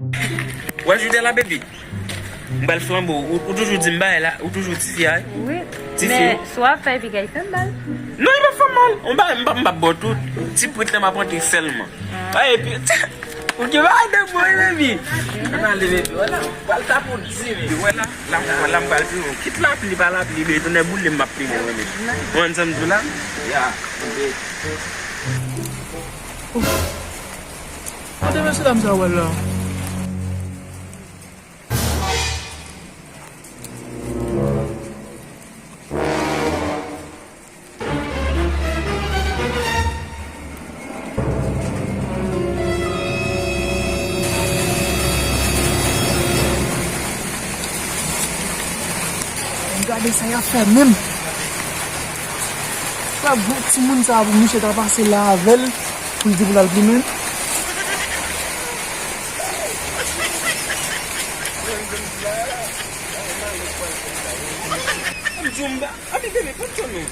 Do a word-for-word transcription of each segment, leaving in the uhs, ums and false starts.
Wè, Judela, baby. M pral flanbo. Ou, ou toujou di m bagay la. Ou toujou tifi a. Wi. Tifi. Men, si w ap fè epi kay fè m mal. Non, li pa fè m mal. Ou bagay, m pa, m pa bò tout. Ti prit la m ap antre sèlman. Ah, epi, ou gen bagay de bon, wi, baby. Ann ale, baby. Wè la. Pral ta pou di, baby. Wè la. La, m, la, m pral pi lwen. Kit lapli, pa lapli, baby. Tounen boule, m ap pi lwen, baby. Ou konn sa m di w la? Ya, baby. Kote mesye dam sa yo pral la? Gade sa y ap fè menm. Frè, gwo timoun sa a pou misye ta pase la avè l, pou l di pou l al plimen. M di w m pa, ann bebe, pran tan nou.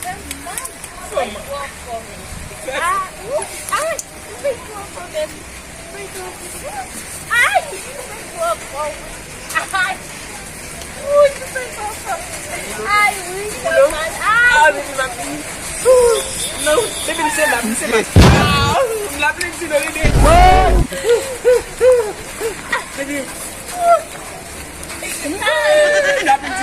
Fè mal. Fè mal. Ah, ou, ah, ou fè twò kanmenm. Ou fè twò kanmenm. Ay, ou fè twò kanmenm. Ay. Ou fè twò kanmenm. Ay, wi, fè mal. Ay. Ah, baby, m ap vini. Non, baby, m se la, m se la. Ah, m la plezi, non, baby. Baby. Ah, baby, m ap vini.